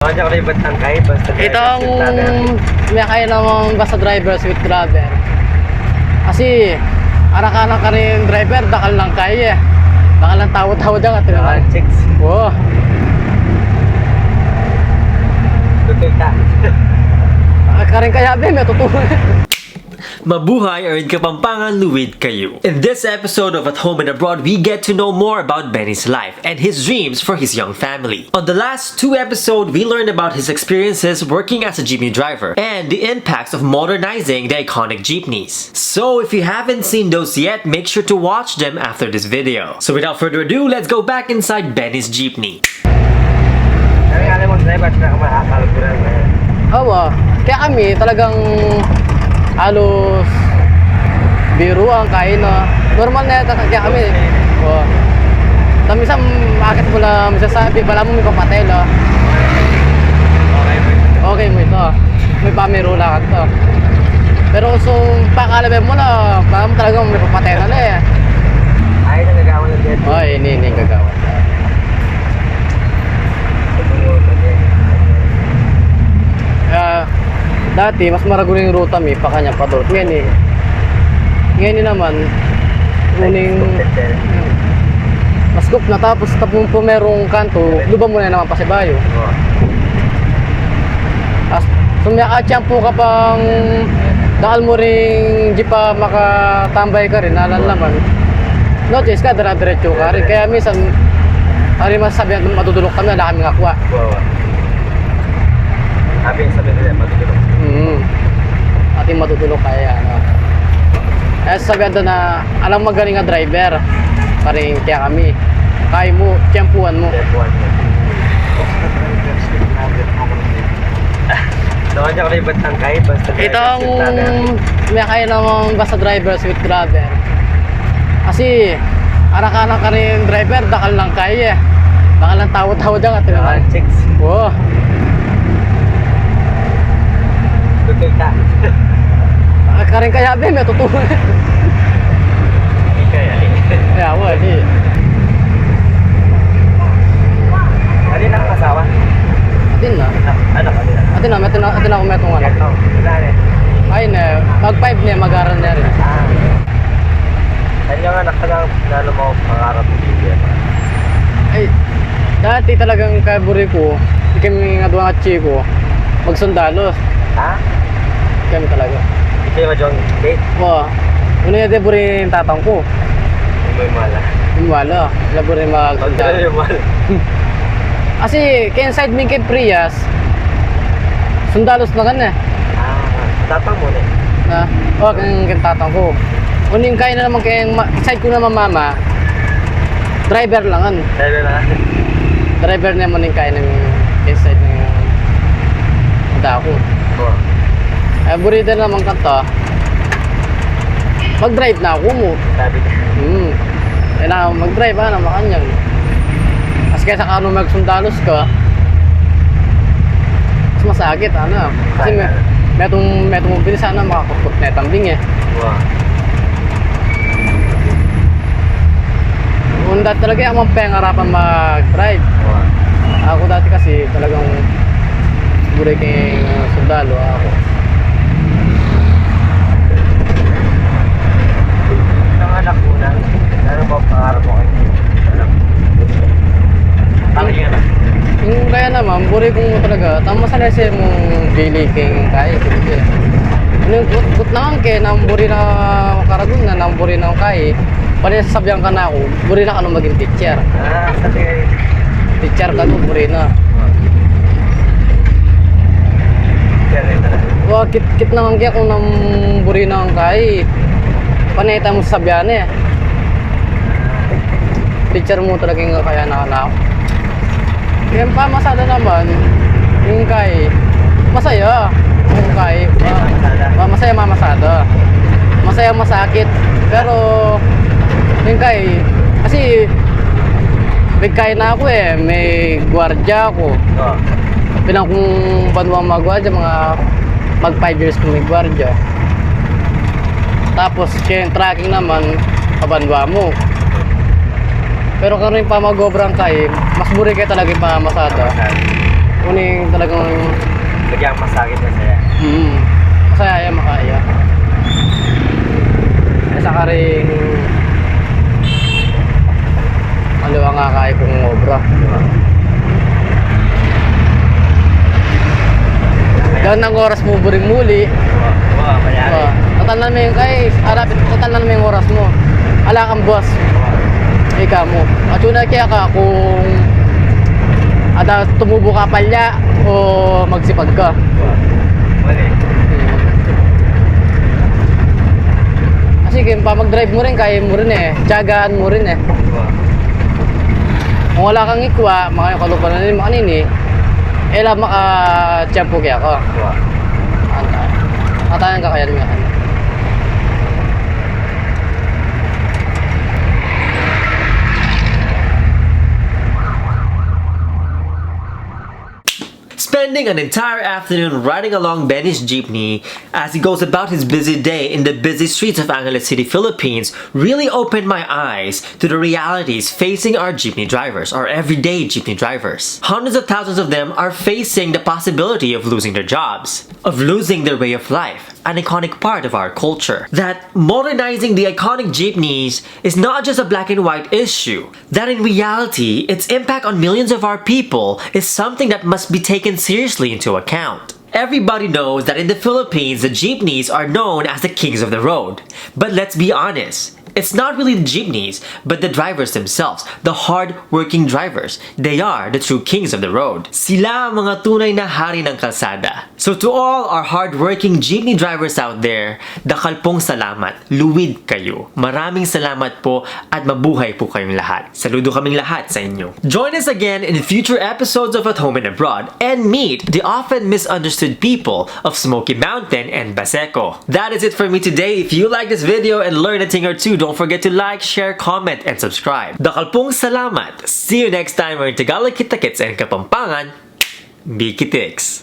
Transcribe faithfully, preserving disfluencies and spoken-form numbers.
Ita ang miyakay namang basta driver, sweet driver. Kasi, arakanan ka rin driver, dakal lang kaya eh. Dakal lang tau-tau dyan, ate naman. Chicks. Oo. Tututa. Karin kaya, be, may tutuwa. Mabuhay, Erin Kapampangan, luid kayu. In this episode of At Home and Abroad, we get to know more about Benny's life and his dreams for his young family. On the last two episodes, we learned about his experiences working as a jeepney driver and the impacts of modernizing the iconic jeepneys. So if you haven't seen those yet, make sure to watch them after this video. So without further ado, let's go back inside Benny's jeepney. Kami nga lang mag-drive at saka makakal ko lang, eh. Oo. Kaya kami talagang halos biruan, kain, no? Normal na yata kaya kami. Oo. Minsan, akit mo lang masasabi, bala mo may papatay, no? Okay mo ito. May pamiru lang to. Pero so, pakalabi mo na, bala mo talagang may papatay na, eh. Ay, nagagawa na din. Ay, ini, ini gagawa. Kaya, dati, mas maragu ning ruta mi, pakanya pa Dort. Ngeni, ngeni naman, uling, mas gup na, tapos, tapos pu merung kanto, luba mu na naman pasibayu. As, sumya, atyang pu ka pang, daal mu ring, di pa makatambay ka rin, alan naman. No choice ka, dire-diretso ka rin. Kaya minsan, ari masasabi, matutulog kami, wala kaming akwa. Wa, wa. Abi, sabi nila, matutulog. Mm. Ating matutulog kaya, ano. Kaya sasabihan to na, alam magaling nga driver. Paring kaya kami. Kaya mu, tiyempuhan mu. Tiyempuhan mu. Doon niya kami ba't ang kahit basta driver, sweet driver. Ito ang miyakay namang basta driver, sweet driver. Kasi, arakanan ka rin driver, dakal lang kaya eh. Dakal lang tau-tau dyan, ate naman. Chicks. Oo. Tututa. Karin kaya, be, may tutuwa. Kaya, eh. Kaya, wa, di. Adi na ang asawa? Atin na. Anak, atin na. Atin na, atin na, atin na, kung may tungan. Ito, wala na. Ay, na, mag five na, mag-aral na rin. Ah. Kanya nga, nakalang, lalo mo, pangarap mo, P B M. Ay, dati talagang kaburi ko, kami nga duwang atsi ko, magsundalos. Ha? Kami talaga. Ikaw yung John Kate? Oo. Una yung buri ng tatang ko. Yung may mala. Yung mala. Wala buri magsundalos. Yung mala. Kasi, kaya side mi kay Prias, sundalos na kan eh. Ah, tatang mo na eh. Na, oh, kaya tatang ko. Uning kaya na naman kaya, side ko naman mama, driver lang kan. Driver lang kan. Driver naman ing kaya ng inside ng dako. Oo. Eh, burida naman kanto. Mag-drive na ako mo. Sabi niya. Hmm. Kaya na mag-drive, ano, makanyan. Mas kaysa ka ano magsundalos ka, mas masakit, ano. Kasi may, may itong, may itong mabilis, sana makakapot na itambing eh. Wow. Kung dati talaga, ako ang pengarapan mag-drive. Wow. Ako dati kasi talagang siguro kay sundalo ako. Ang anak mo na, ano ba pangarap mo kay anak? Ang anak. Yung kaya naman, buri kong talaga, tama sa lese mong pili kay kaya, siguro. Ano yung kut-, kut lang kay nang buri na makaragun na, nang buri na kay, pwede sasabihan ka na ako, buri na ka nung maging teacher. Ah, sabi kayo. Teacher ka nung buri na. Teacher rin talaga. Wa, kit, kit lang kaya kung nang buri na kay, paneta mo sasabihan eh. Teacher mo talaga yung kaya na, na. Yung pamasada naman, yung kay, masaya. Yung kay, ah, ah, masaya mamasada. Masaya masakit. Pero, yung kay, kasi, may kay na ako eh, may gwardiya ako. Oo. Pinang kung banwa magwardya, mga mag five years kung may gwardiya. Tapos, siya yung tracking naman, pabanwa mo. Pero karin pa mag-obrang kay, mas buri kay talaga yung pamamasada. Kuning talagang Bigyan masakit na saya. Hmm. Masaya yan, makaya. Ay, sa karing ano nga kaya kung obra. Diba? Yan ang oras mo, buring muli. Wa, wa, kaya. Wa. Tatal na mo yung kay, arapit, tatal na mo yung oras mo. Ala kang boss. Wa. Ika mo. At yun na kaya ka kung ada tumubo ka palya o magsipag ka. Wa. Wala eh. Kasi kaya pa mag-drive mo rin, kaya mo rin eh. Tiyagaan mo rin eh. Wa. Kung wala kang ikwa, makakalupa na rin makanini, eh, la maka-tiyempo kaya ka. Wa. Anta. Katayan ka kaya rin nga. Spending an entire afternoon riding along Benny's jeepney as he goes about his busy day in the busy streets of Angeles City, Philippines, really opened my eyes to the realities facing our jeepney drivers, our everyday jeepney drivers. Hundreds of thousands of them are facing the possibility of losing their jobs, of losing their way of life, an iconic part of our culture. That modernizing the iconic jeepneys is not just a black and white issue, that in reality, its impact on millions of our people is something that must be taken seriously into account. Everybody knows that in the Philippines, the jeepneys are known as the kings of the road. But let's be honest, it's not really the jeepneys, but the drivers themselves, the hard-working drivers. They are the true kings of the road. Sila ang mga tunay na hari ng kalsada. So to all our hard-working jeepney drivers out there, dakal pong salamat. Luwid kayo. Maraming salamat po at mabuhay po kayong lahat. Saludo kaming lahat sa inyo. Join us again in future episodes of At Home and Abroad and meet the often misunderstood people of Smoky Mountain and Baseco. That is it for me today. If you like this video and learn a thing or two, don't forget to like, share, comment, and subscribe. Dakal pong salamat. See you next time, where in Tagalog kita-kits and Kapampangan, bikitiks.